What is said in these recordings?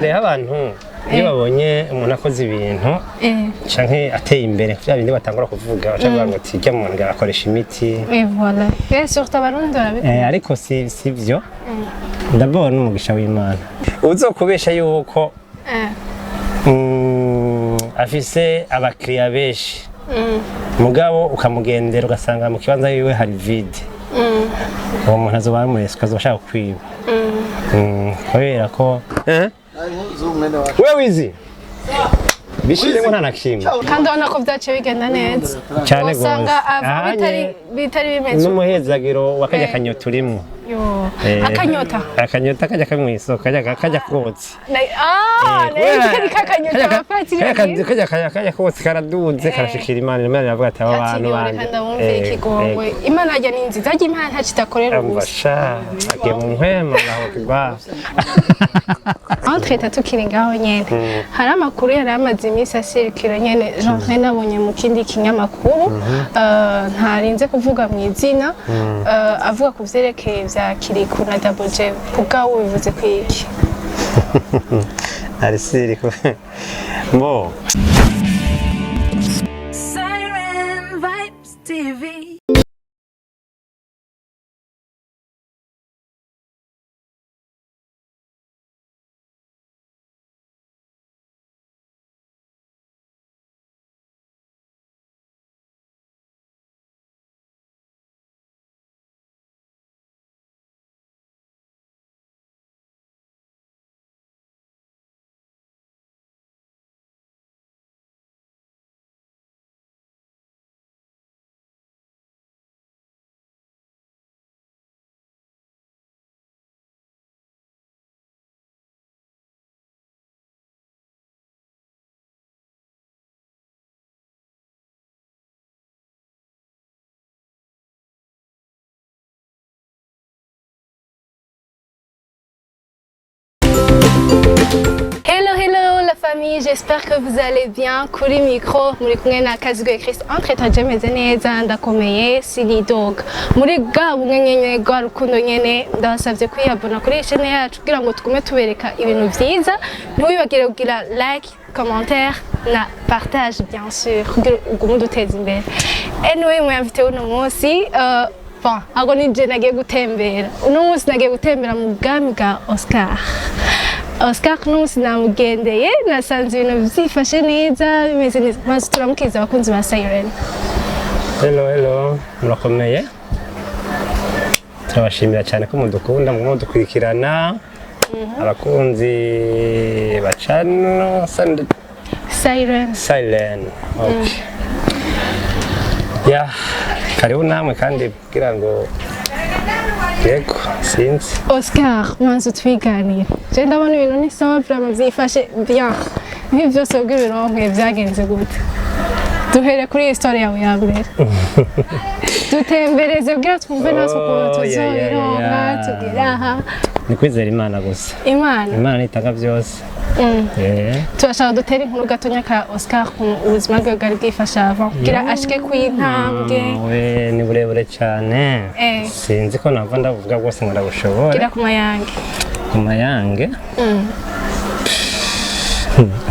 Rero abantu iyo babonye umuntu akoze ibintu canke ateye imbere, vya bindi batangura kuvuga, baca bavuga ngo ati rya muntu akoresha imiti. Et voilà, et surtout Abarundi barabikora. Ariko si vyo. Ndabona n'umugisha w'Imana uzokubesha yuko afise abakiriya benshi, mugabo ukamugendera ugasanga mu kibanza yiwe hari vide, uwo muntu azoba ari umuresiko, azoba ashaka kwiba. Kubera ko we wizi bishiremo nta na kimwe. Kandi urabona ko byaciye bigenda neza. Cyane Usanga gose. ava Ahanye bitari bimeze. N'umuhezagiro wa kajya kanyota urimwo. Yo. Akanyota. Akanyota kajya kari mw'isoko, kajya kotsi. Ah, nayo kakanyota abafatiri. Kajya kotsi karaduze, karashikira Imana. Imana iravuga ati aba bantu banje. Reka ndabumvira ikigongwe. Imana harya ni nziza, harya Imana ntacyo idakorera ubusa. Sha, agiye mu mpwema ngaho kigwa. Entre tukiri ngaho nyene, hari amakuru yari amaze iminsi asirikira nyene, genre nabonye mu kindi kinyamakuru, ntarinze kuvuga mu izina, avuga ku vyerekeye vya Kiriku na Double J. Ku bwawe bivuze ku iki? Arisiri bo. Siren Vibes TV. Hello hello la famille, j'espère que vous allez bien. Kuri micro muri kumwe na Kazigwe Chris. Entre temps meze neza, ndakomeye, sinidoga. Muri bwa bumwe nyene rwa rukundo nyene, ndabasavye kwiyabona kuri iyi chaîne yacu kugira ngo tugume tubereka ibintu vyiza. Ntiwibagire kugira like, commentaire na partage bien sûr kugira ugume uduteza imbere. Anyway, mwamfite uno munsi, bon, ahubwo ni je nagiye gutembera. Uno munsi nagiye gutembera mu bwami bwa Oscar. Oscar n'umunsi namugendeye, nasanze ibintu byifashe neza, bimeze neza, maze turamukiza abakunzi ba Siren. Hello hello, murakomeye. Turabashimira cyane ko mudukunda, mudukurikirana, abakunzi ba channel Siren. Siren. Okay, ya karibu namwe kandi kugira ngo yego sinzi. Oscar, manze utwiganire. Je ndabona ibintu ni sawa, vraiment byifashe bien. Ibi byose ubwo ibironke byagenze gute? Duhere kuri iyi story yawe ya mbere, dutembereze kugira twumve natwe ukuntu Oh, yeah, yeah, tuzobironka yeah. tugere aha. Ni kwizera Imana gusa. Imana. Imana nitanga byose. Turashaka dutere inkuru gatonya ka Oscar, ukuntu ubuzima bwe bwari bwifashe avant kugira ashike ku intambwe. We ni burebure cyane. Sinzi ko nava ndabuvuga bwose ngo ndabushobore. Gira ku mayange. Ku mayange.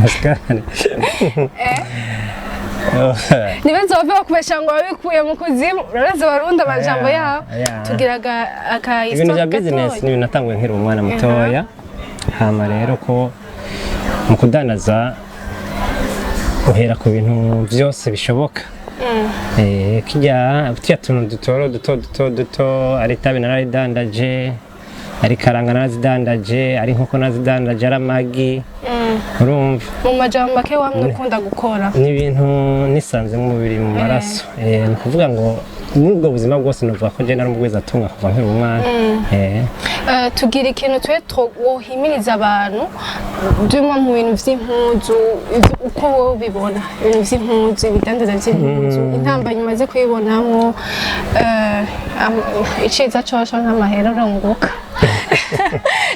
Oscar. Ntibeze bave bakubesha ngo wabikuye mu kuzimu. Urabazi Abarundi amajambo yabo. Tugira aka Ibintu bya histoire business gatoya. ni ibintu natanguye nkiri umwana mutoya. Hama rero ko mu kudandaza uhera ku bintu byose bishoboka. Kirya tuya tuntu dutoro duto duto duto, ari itabi nararidandaje, ari karanga narazidandaje, ari inkoko narazidandaje, ari amagi, urumva. Mu majambo make, wamwe ukunda gukora. Ni ibintu nisanze mu mubiri, mu maraso. Ni ukuvuga ngo n'ubwo buzima bwose novuga ko je nari umugwizatunga kuva nkiri umwana. Tugira ikintu twe wohimiriza abantu byumwa mu bintu vy'impuzu, uko wowe ubibona, ibintu vy'impuzu, ibidandaza vy'impuzu, intambanyi umaze kuyibonamwo, iciza coco nk'amahera urunguka,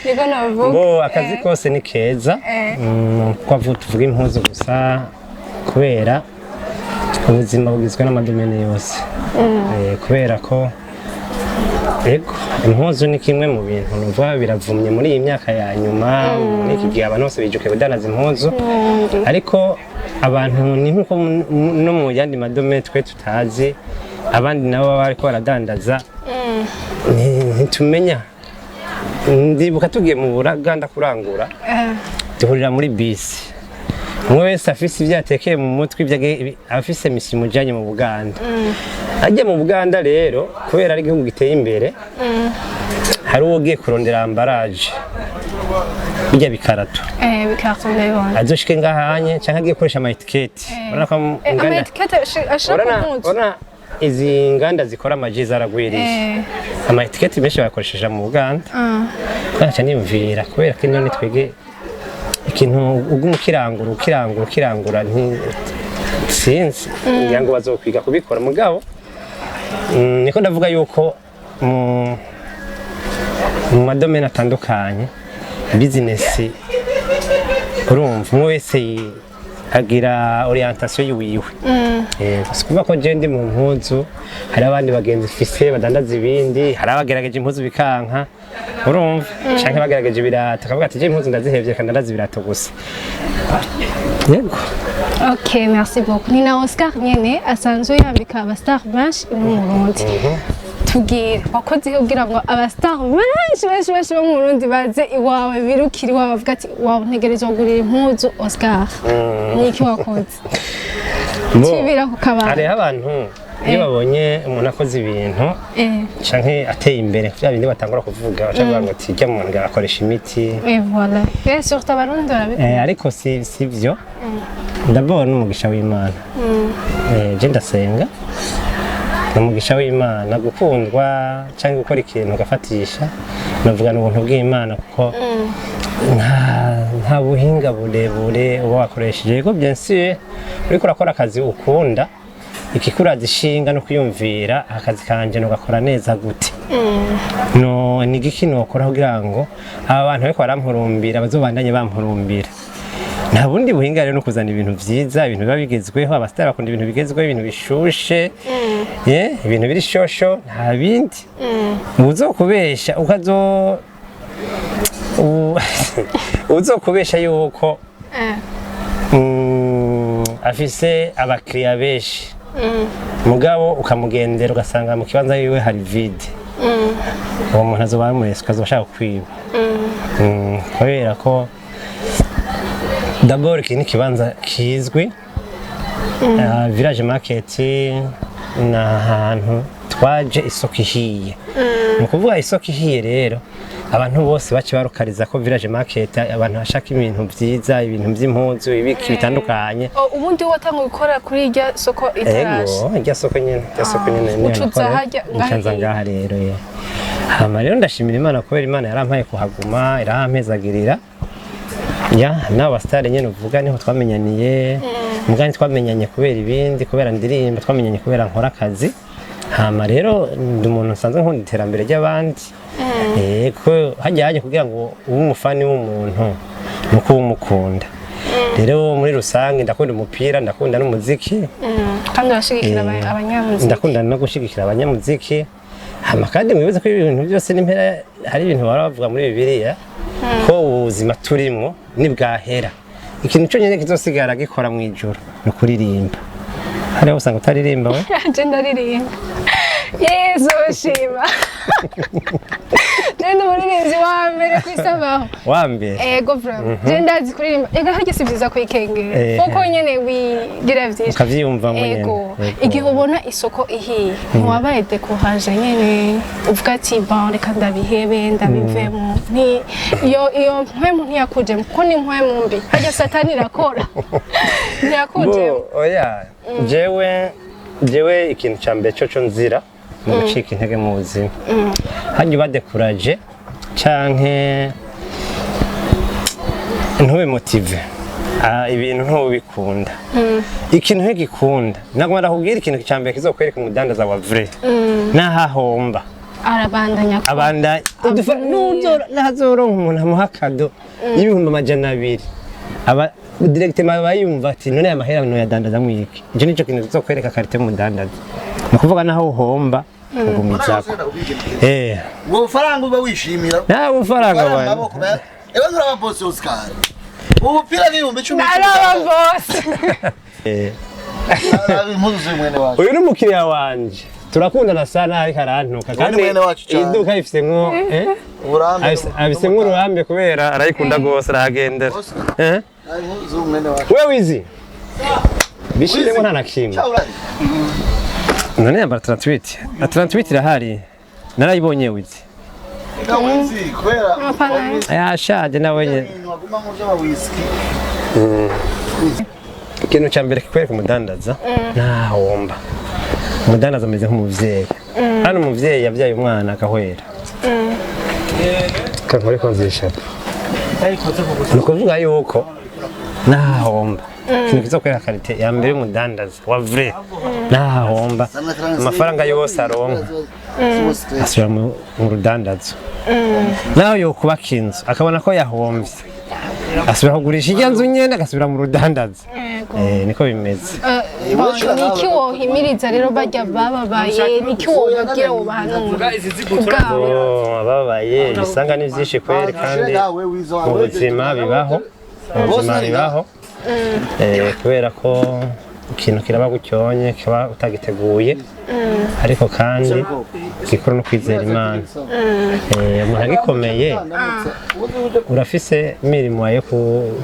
niko navuga. Bo, akazi kose ni keza. Ko tuvuga impuzu gusa kubera ubuzima bugizwe n'ama domaines yose. Kubera ko Ego, impuzu ni kimwe mu bintu numva biravumye muri iyi myaka ya nyuma. Muri iki gihe abantu bose bijukiye kudandaza impuzu, ariko abantu ni nkuko no mu yandi ma domaines twe tutazi, abandi nabo baba bariko baradandaza. Ntitumenya. Ndibuka tugiye mu Buganda kurangura, duhurira muri bisi, umwe wese afise ibyo yatekeye mu mutwe, ibyo afise misi imujanye mu Buganda. Ajya mu Buganda rero, kubera ari igihugu giteye imbere, hari uwo ugiye kurondera emballage, bijya bikarato, Bikarto ndabibona. Azoshike ngahanye canke agiye gukoresha ama étiquettes. Urabona ko Ama étiquettes ashira ku mpuzu. Urabona izi nganda zikora ama jus zaragwiriye. Ama étiquettes menshi bayakoresheje mu Buganda. Nkaca niyumvira, kubera ko ino twege ikintu uguma ukirangura, ukirangura, ukirangura, sinzi, ngira ngo bazokwiga kubikora. Mugabo niko ndavuga yuko mu ma domaines atandukanye, business, urumva umwe wese agira orientation yiwiwe. Si kuvuga ko je ndi mu mpuzu, hari abandi bagenzi mfise badandaza ibindi, hari abagerageje impuzu bikanka, urumva, canke bagerageje ibirato akavuga ati: "Je impuzu ndazihevye, reka ndandaza ibirato gusa." Yego. Ok, merci beaucoup. Ni na Oscar nyene asanzwe yambika aba star benshi mu Burundi. Tubwire, wakoze iki kugira ngo aba star benshi benshi benshi bo mu Burundi baze iwawe, birukire iwawe, bavuga ati: "Wawe, ntegerezwa kugurira impuzu Oscar"? Ni iki wakoze? Bo, Tubira ku kabanga. Hariho abantu iyo babonye umuntu akoze ibintu canke ateye imbere, vya bindi batangura kuvuga, baca bavuga ngo ati: "Jya muntu akoresha imiti." Et voilà. Et surtout abarundi barabikora. Ariko si vyo. Ndabona n'umugisha w'Imana. Je ndasenga, ni umugisha w'Imana gukundwa cyangwa gukora ikintu ugafatisha. Navuga ni ubuntu bw'Imana, kuko nta buhinga burebure uba wakoresheje. Yego, bien sûr, uriko urakora akazi ukunda, ikikuraza ishinga no kwiyumvira: akazi kanje nogakora neza gute, no ni igiki nokora kugira ngo aba bantu bariko barampurumbira bazobandanye bampurumbira? Nta bundi buhinga rero, no kuzana ibintu vyiza, ibintu biba bigezweho. Abasitari bakunda ibintu bigezweho, ibintu bishushe, ibintu biri shosho, nta bindi. Uzokubesha ukazo uzokubesha yuko afise abakiriya benshi, mugabo ukamugendera ugasanga mu kibanza yiwe hari vide, uwo muntu azoba ari umuresi, azoba ashaka kwiba. Kubera ko d'abord iki ni ikibanza kizwi. Village Market ni ahantu twaje isoko ihiye. Ni ukuvuga isoko ihiye rero, abantu bose bace barukariza ko Village Market, abantu bashaka ibintu vyiza, ibintu vy'impuzu, ibiki bitandukanye. Oh, ubundi watanguye gukora kuri irya soko itarashe? Ego, irya soko nyene, irya soko nyene niyo Ucuza nakora. harya ngaha? Ncanza ngaha rero, ye. Hama rero ndashimira Imana kubera Imana yarampaye kuhaguma, irahampezagirira. Ya n'abo basitari nyene uvuga niho twamenyaniye. Mugani twamenyanye kubera ibindi, kubera ndirimba, twamenyanye kubera nkora akazi. Hama rero ndi umuntu nsanzwe nkunda iterambere ry'abandi. Ko hajya hajya kugira ngo ube umufani w'umuntu nuko uba umukunda. Rero muri rusange ndakunda umupira, ndakunda n'umuziki. Kandi urashigikira abanyamuziki. Ndakunda no gushigikira abanyamuziki. Hama kandi mwibuze ko ibintu byose n'impera. Hari ibintu bahora bavuga muri Bibiliya ko ubuzima turimwo nibwahera, ikintu cyonyine kizosigara gikora mu ijoro ni ukuririmba. Hariho usanga utaririmba we. Je ndaririmba, Yesu shima. Je ndi umuririmbyi wa mbere ku isi abaho. Wa mbere? Ego, vraiment, je ndazi kuririmba. Ega harya si vyiza kwikengera, kuko nyene wigira vyinshi. Ukavyiyumvamo nyene. Ego. Ego. Igihe ubona isoko ihiye, ntiwabaye découragé nyene, uvuga ati: "Bon, reka ndabihebe, ndabivemo"? Nti iyo mpwemu ntiyakujemo, kuko ni mpwemu mbi, harya Satani irakora, ntiyakujemo? Bo, oya, jewe ikintu ca mbere coco nzira mu gucika intege mu buzima, hajya uba découragé canke ntube motivé. Ibintu ntubikunda, ikintu ntigikunda. Nagomba ndakubwira ikintu ca mbere kizokwereka umudandaza wa vrai n'ahahomba. Arabandanya Abanda nahazoronka umuntu amuha cadeau y'200,000, aba directement aba yumva ati: "None aya mahera noyadandaza mwiki?" Ico nico kintu kizokwereka qualité y'umudandaza. Ni ukuvuga naho uhomba. Kugumizako. Ubwo bufaranga uba wishimira. Nta bufaranga bwana. Amaboko ewe, nturaba boss Oscar, ubupira n'10,000. Araba bose. Impuzu z'umwene wacu. Uyu ni umukiriya wanje, turakundana sana, ariko arantuka. Kandi mwene wacu cyane. Iduka ifise nko Uburambe. Abisemwo ururambe kubera arayikunda gose, arahagendera. Oscar. Impuzu z'umwene wacu. We wizi bishiremo nta na kimwe. Ciao, urazi. None yambara 38 na 38 irahari, narayibonye wizi. Reka wizi kubera Amapantaro. Yashaje nawe nyene. Ibintu waguma mu by'ama whisky. Ikintu cya mbere kikwereka umudandaza ntahomba, umudandaza ameze nk'umuvyeyi. Hano umuvyeyi yabyaye umwana agahwera kankore konzisha, ni ukuvuga yuko ntahomba. Ikintu kizokwereka qualité ya mbere y'umudandaza wa vrai, ntahomba, amafaranga yose aronka asubira mu rudandazo. Naho yokubaka inzu akabona ko yahomvye, asubira kugurisha irya nzu nyene, agasubira mu rudandazo. Yego. Niko bimeze. Bon, niki wohimiriza rero barya bababaye? Niki wobabwira, wobahanura kubwawe? Oh, ababaye ibisanga ni byinshi kweri, kandi mu buzima bibaho, mu buzima bibaho. Kubera ko ikintu kiraba gutyonye kiba utagiteguye, ariko kandi gikuru no kwizera Imana. Umuntu agikomeye, urafise mirimo yo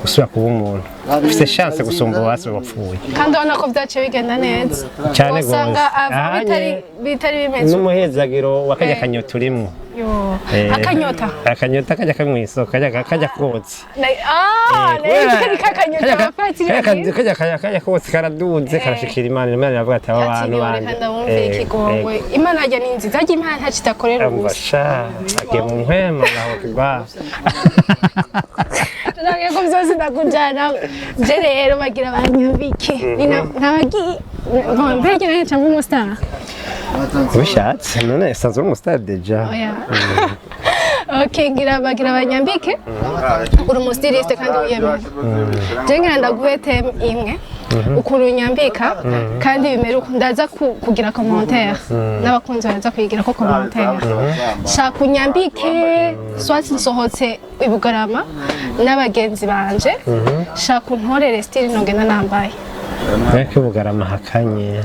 gusubira kuba umuntu, ufise chance gusumba uwasi wapfuye. Kandi urabona ko byaciye bigenda neza. Cyane Usanga gose. ava Ahanye bitari bimeze n'umuhezagiro wa kajya kanyota urimwo. Yo. Akanyota. Akanyota kajya kari mw'isoko, kajya kotsa. Ah, nayo kakanyota abafatiri. Kajya kotsa karaduze, karashikira Imana. Imana iravuga ati: "Aba bantu Reka banje." ndabumve ikigongwe. Imana harya ni nziza, harya Imana ntacyo idakorera Umva ubusa. sha, agiye mu mpwema ngaho kigwa. Ntabwo ko byose ndakujyana. Je rero bagira banyambike, ntabagiye mbega nawe cyangwa umustar. Ubishatse none sanzwe uri umustar déjà. Oya. Okay, ngira bagira banyambike. Uri umustyliste kandi wiyemera. Je ngira ndaguhe thème imwe, ukuntu unyambika, kandi bimere uko ndaza kugira commentaire, n'abakunzi baraza kuyigira ko commentaire. Shaka unyambike soit nsohotse i Bugarama n'abagenzi banje, shaka untorere style nogenda nambaye. Ariko Bugarama hakanye.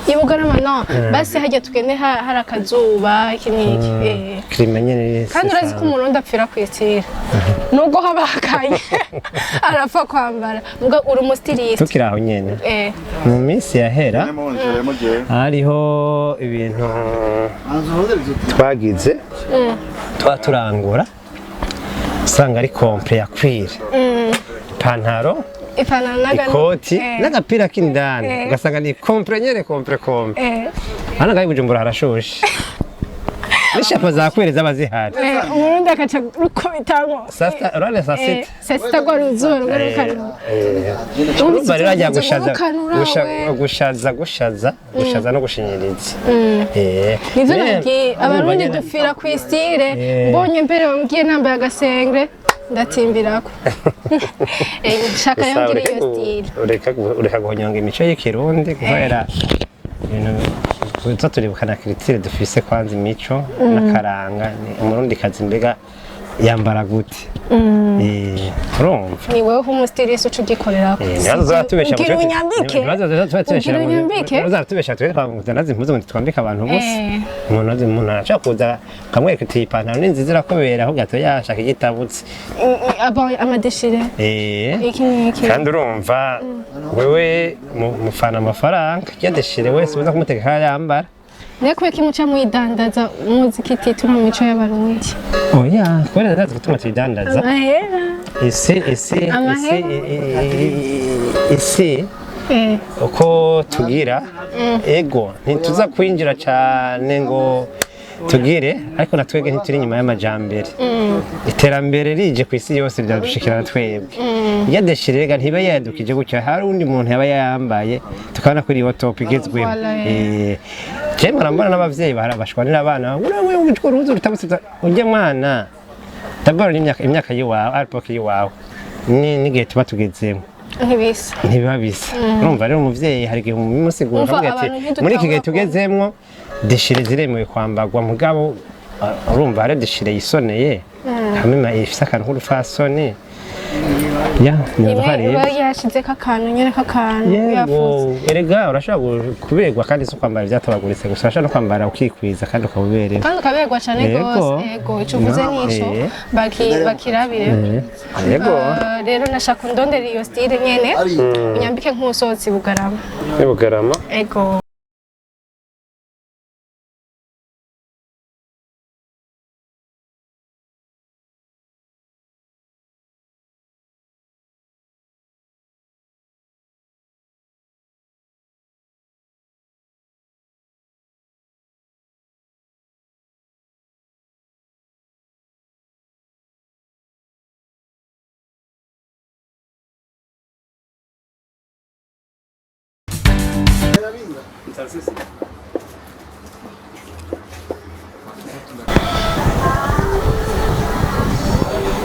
I Bugarama no basi hajya tugende hari akazuba, iki n'iki. Climat nyene. Kandi urazi ko umurundi apfira kwitira, nubwo haba hakanye arapfa kwambara. Mbwa uri umustyliste. Tukiri aho nyene, mu minsi yahera hariho ibintu twagize, tuba turangura, usanga ari complet ya cuir, ipantaro, ipantaro ikoti n'agapira k'indani, ugasanga ni complet nyene, complet complet. Hano ngaho i Bujumbura harashushe, n'ishapo za cuir zaba zihari. Umurundi akaca rukubitamo. Saa sita, urabona saa sita. Saa sita rwa ruzuba rwa rukanura. Urumva rero ajya gushaza. Rukanura we. Gushaza, gushaza, gushaza no gushinyiriza. Nivyo. Nyene, Nagiye abarundi urumva nyene. dupfira ku istire. Mbonye mbere bambwiye nambaye agasengre, ndatimbirako. Shaka Gusa yongere ureke iyo style. ureka guhonyanga imico y'ikirundi, kubera ibintu tuza turibuka na culture dufise kwanza, imico n'akaranga. Ni umurundi kazi mbega yambara gute? Urumva. Ni wewe nk'umustyliste uca ugikorerako. Ntibazatubesha. Ugira unyambike, ugira unyambike. Ntibazatubesha twe twamudandaza impuzu ngo twambike abantu bose. Umuntu azi, umuntu arashobora kuza ukamwereka uti: "Ipantaro ni nziza, irakubera," ahubwo gato yashaka igitabutse. Amadéchiré. Iki n'iki. Kandi urumva wewe mufana amafaranga yadéchiré wese uza kumutegeka ko yambara. Naye kubera ko muca muyidandaza, muzi ko ititura mu mico y'abarundi? Oya, kubera ndazi gutuma tuyidandaza. Amahera. Isi Amahera. Isi uko tugira ego, ntituza kwinjira cyane ngo tugire, ariko na twebwe ntituri inyuma y'amajambere. Iterambere rije ku isi yose riradushikira na twebwe. Iyo déchiré rega ntiba yadukije gutya, hari undi muntu yaba yambaye tukabona ko iriyo top igezweho. Voilà. Je murambona n'abavyeyi bashwanira abana: "Urawe utwo ruhuzu rutabutse ujye mwana." D'abord n'imyaka, imyaka yiwawe, époque yiwawe ni n'igihe tuba tugezemo. Ntibisa. Ntibiba bisa. Urumva rero, umuvyeyi hari igihe umusigura Umva, ukamubwira ati abantu ntidutahura muri iki gihe ko- tugezemwo déchiré ziremewe kwambarwa, mugabo urumva hari déchiré yisoneye hamwe ifise akantu k'urufasoni ya nibaza ko Imwe ari iba yashizeko akantu nyene k'akantu Yego, yafuze. Erega urashobora kuberwa kandi si ukwambara ivyatabaguritse gusa, urashobora no kwambara ukikwiza kandi ukaba uberewe. Kandi ukaberwa cane Yego. gose. Yego, ico uvuze No, nico. Bakirabire. Yego. Rero nashaka undondera iyo style nyene, Ari unyambike nk'usohotse i Bugarama. Bugarama. Ego.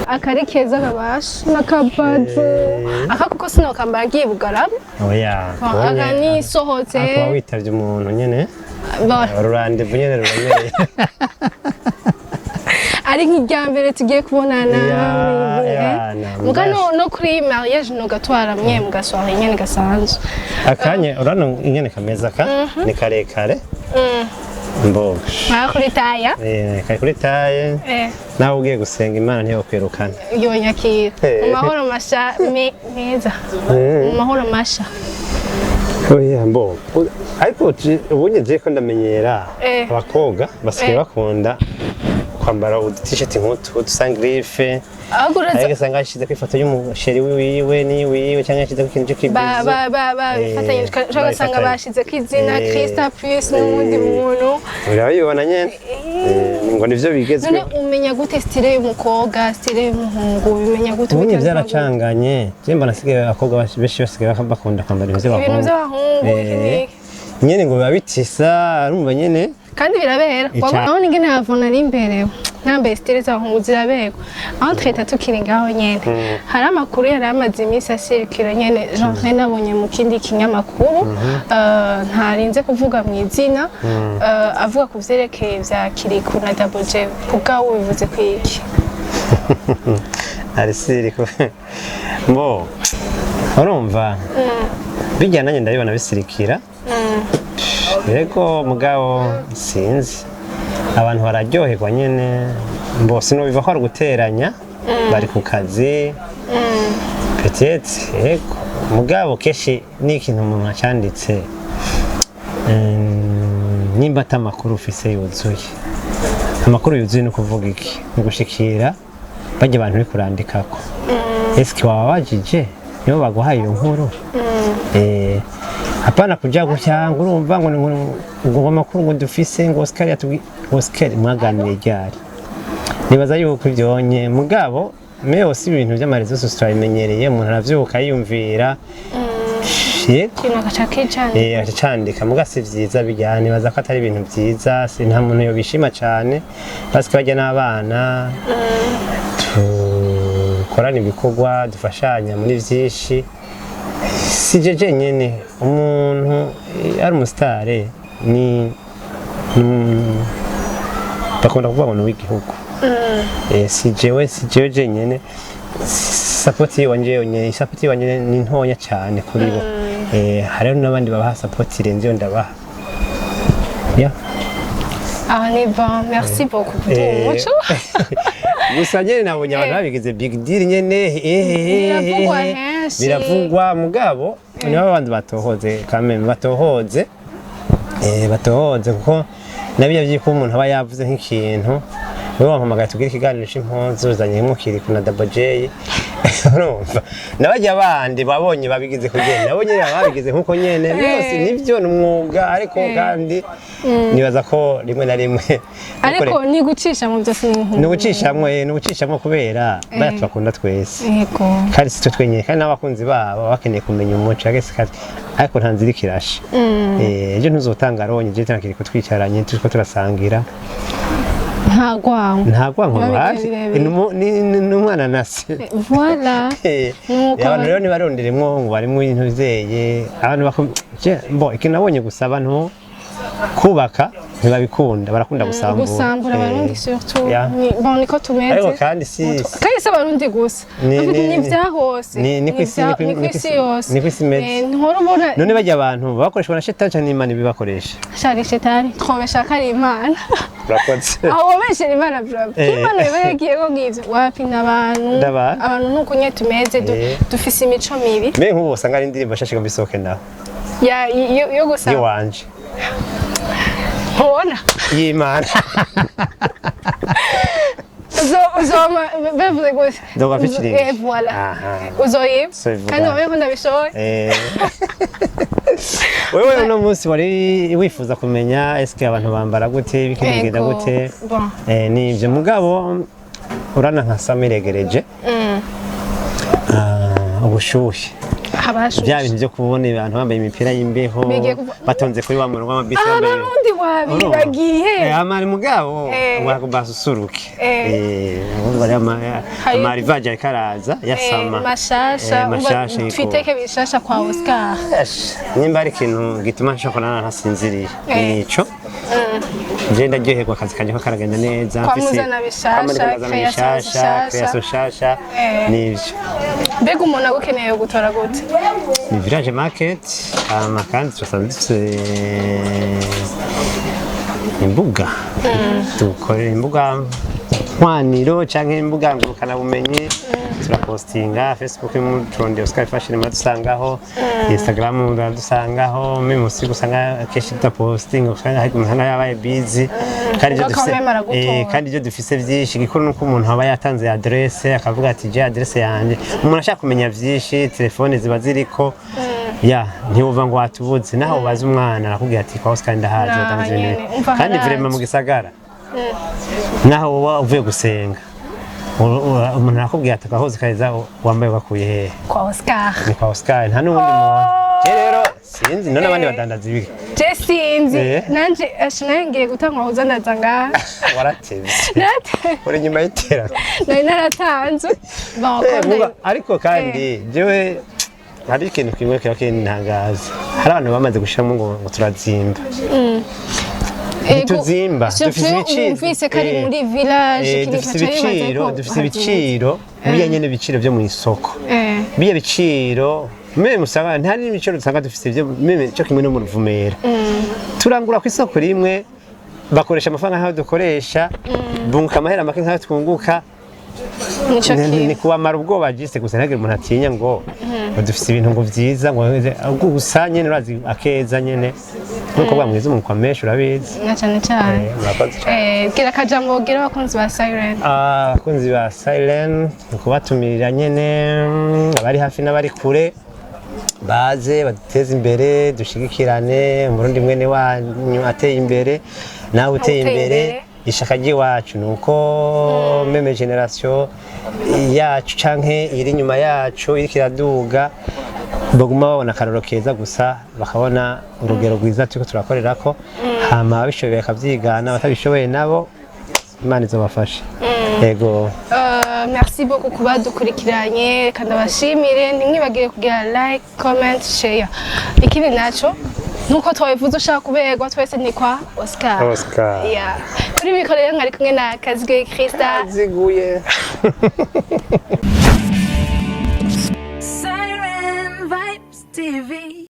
Akari keza kabasha n'akabaju aka, kuko sinokambara agiye Bugarama. Oya. Aka nisohotse. Akuba witavye umuntu nyene. Bon, Ururandevous nyene ruranyereye. Ari nk'irya mbere tugiye kubonana. Ya, na, Muga no kuri mariage nogatwara mwe mugasohora nyene gasanzwe. Akanye urabona ingene kameza, ka ni karekare mboga. Nka kuri taille. Kari kuri taille. Nawe ugiye gusenga Imana ntiyokwirukana. Yonyakira mu mahoro masha meza, mu mahoro masha. Oya, mbo ariko ubunye je ko ndamenyera abakobwa basigaye bakunda kwambara udutisheti nk'utu dusangrife, ahubwo uraza ariko usanga yashizeko ifoto y'umuchéri wiwe n'iwiwe, cyangwa yashizeko ikintu cy'ikibizo. Babifatanyije, ugasanga babifatanye. bashizeko izina Krista plus n'uwundi muntu. Urabibona nyene. Ngo nivyo None bigezweho. umenya gute style y'umukobwa, style y'umuhungu, ubimenya gute? Ubunye Ubitekereza gute? byaracanganye. Je mbona asigaye abakobwa benshi basigaye bakunda kwambara ibintu ibintu by'abahungu. by'abahungu, iki n'iki. Nyene ngo biba bitisa, urumva nyene. Kandi birabera. Wabona ingene havuna ari imbere nambaye style z'abahungu, ziraberwa. Aho twita tukiri ngaho nyene, hari amakuru yari amaze iminsi asirikira nyene, genre nabonye mu kindi kinyamakuru, ntarinze kuvuga mu izina, avuga ku vyerekeye vya Kiriku na Double J. Kubwawe bivuze ku iki? Arisiri mbo urumva bijya nanjye ndabibona bisirikira. Yego, mugabo sinzi, abantu bararyoherwa nyene, mbo sinobiva ko ari uguteranya, bari ku kazi peut-être. Yego, mugabo kenshi ni ikintu umuntu acanditse, nimba ata amakuru ufise yuzuye, amakuru yuzuye ni ukuvuga iki? Ni ugushikira bajya abantu uri kurandikako, eske wababajije nibo baguhaye iyo nkuru? Hapana kuja gutya ngo urumva ngo amakuru ngo dufise ngo Oscar yatubwi. Oscar mwaganiriye ryari? Nibaza yuko ivyonye, mugabo mais aussi ibintu vy'ama réseaux sociaux turabimenyereye, umuntu aravyuka yiyumvira, yego. Ikintu agaca kicana. Acandika, muga si vyiza bijyana, nibaza ko atari ibintu vyiza, si nta muntu yobishima cane, parce que bajya n'abana dukorana ibikorwa, dufashanya muri vyinshi. Si je jenyene, umuntu ari umusitare ni bakunda kuvuga ngo ni uw'igihugu. Si jewe jenyene, support yiwanje yonyene, support yiwanje ni ntoya cyane kuri bo. Hariho n'abandi babaha support irenze iyo ndabaha, yeah. Ah, ni bon, merci beaucoup pour uwo muco. Gusa nyene nabonye abantu babigize big deal nyene. Biravugwa henshi. Biravugwa, mugabo nibo abandi batohoze kameme, batohoze, batohoze, kuko nabyo byiko umuntu aba yavuze nk'ikintu, wewe wampamagaye tugire ikiganiro c'impuzu uzanyemo Kiriku na Double J, urumva nabajya bandi babonye babigize kugenda nabo nyene baba babigize nkuko nyene byose. Nivyo, ni umwuga, ariko kandi nibaza ko rimwe na rimwe Ariko ni gucisha mu byose, ni ni ugucishamwo, ni ugucishamwo kubera baya tubakunda twese. Kandi si twe twenyine, kandi n'abakunzi babo baba bakeneye kumenya umuco agese kandi, ariko nta nzira ikirashe. Ejo ntuzotanga aronye je takiri kutwicaranye turiko turasangira. Nta rwango. Nta rwango Biba ruhari. birebire. Ni umwana na se. Voilà. Nuko Abantu rero ntibaronderemwo ngo barimwo ibintu vyeye abantu bo ikintu nabonye gusa, abantu kubaka ntibabikunda, barakunda gusambura. Gusambura. Abarundi surtout. Bon, niko tumeze. Ariko kandi si Kandi si abarundi gusa. En fait, ni ivyahose. Ni kw'isi. Ni kw'isi yose. Ni kw'isi imeze. Ntuhora ubona. None bajya abantu bakoreshwa na shetani canke n'Imana ibibakoresha? Shari shetani, twobesha ko ari Imana. Urakoze. Aho wobeshera Imana bro. Imana iba yagiye ko ngivyo wapi, n'abantu. N'abantu. Abantu nuko nye tumeze, dufise imico mibi. Mbe nk'ubu usanga ari indirimbo nshasha igomba isohoke nawe Ya yo gusa. Yiwanje. Ntubona. Y'Imana. Uzoma bivuze gute? Nzoba featuring. Voilà. Aha. Uzoyiba. Soyivuga. Kandi wamenye ko ndabishoboye. Wewe uno munsi wari wifuza kumenya eske abantu bambara gute, ibiki bigenda Ego. gute. Bon. Nivyo, mugabo urana nka samiregereje. Ah, ubushuhe. Habashushe. Bya bintu byo kubona abantu bambaye imipira y'imbeho Bigiye batonze kuri wa murongo w'amabisi bambaye. Abarundi wabibagiye. Amari mugabo ngo basusuruke. Urumva rero amarivaje ariko araza yasama. Mashasha. Mashasha, yego. Twiteke bishasha kwa Oscar. Yes. Nimba ari ikintu gituma nshobora ntasinziriye, nico. Je ndaryoherwa, akazi kanje ko karagenda neza. Kwa muzana bishasha, Kwa muzana création bishasha, zishasha. création nshasha. Nivyo. Mbega umuntu agukeneye gutora gute? Ni Village Market, hama kandi turasanzwe dufise imbuga, dukorera imbuga nkwaniro canke imbuga ngurukanabumenyi. Turapostinga Facebook, muturonde Oscar Fashion muradusangaho, Instagram muradusangaho. Musi usanga kenshi tudapostinga, usanga hari umuntu yabaye busy, kandi ibyo Kuko dufise bemera gutora. Kandi ibyo dufise vyinshi, igikuru nuko umuntu aba yatanze adresse, akavuga ati: "Je adresse yanje." Umuntu ashaka kumenya vyinshi, telefone ziba ziriko, ya ntiwuva ngo watubuze. Naho ubaza umwana arakubwira ati: "Kwa Oscar ndahazi." Naha Batanze ibintu. nyene, umva. Kandi Harazi. vraiment mu gisagara, naho woba uvuye gusenga, umuntu arakubwira ati: "Akahoze keza wambaye wakuye hehe?" Kwa Oscar. Ni kwa Oscar, nta n'uwundi muntu. Je rero sinzi none abandi badandaza ibiki. Je sinzi. Nanje asha nayo ngiye gutangwa kudandaza ngaha. Waratevye. Uri nyuma y'iterambere. Nari naratanze. Bon, ko Ariko kandi jewe hari ikintu kimwe kiba kintangaza, hari abantu bamaze gushiramo ngo turazimba. Ntituzimba, dufise ibiciro. Wumvise ko ari muri village, ikintu dufise kica bibaza ibiciro ko dufise hazimvye. Ibiciro biya nyene, ibiciro byo mu isoko, biya biciro même usanga ntari n'ibiciro usanga dufise byo même cyo kimwe no mu Ruvumera. Turangura ku isoko rimwe, bakoresha amafaranga nk'ayo dukoresha, bunguka amahera make nk'ayo twunguka. Nico Ni kintu. kubamara ubwoba juste gusa, ntihagire umuntu atinya ngo dufise ibintu ngo vyiza, ngo gusa nyene urazi akeza nyene n'umukobwa mwiza umukwa menshi, urabizi. Na cyane cyane. Murakoze cyane. Gira akajambo gira abakunzi ba Siren. Ah, abakunzi ba Siren, ni kubatumirira nyene, abari hafi n'abari kure baze baduteze imbere, dushigikirane. Umurundi mwene wanyu ateye imbere, nawe uteye Uteye imbere. imbere. Ishaka ry'iwacu ni uko même génération yacu canke iri inyuma yacu iriko iraduga baguma babona akarorero keza gusa, bakabona urugero rwiza turiko turakorerako, hama ababishoboye bakavyigana, abatabishoboye nabo Imana izobafasha. Yego. Merci beaucoup kuba dukurikiranye, kandi abashimire. Ntimwibagire kugira like, comment, share. Ikindi naco nuko twabivuze, ushaka kuberwa twese ni kwa Oscar. Oscar. Yeah. Kuri mikoro rero mwari kumwe na Kazigwe Krista. Ziguye.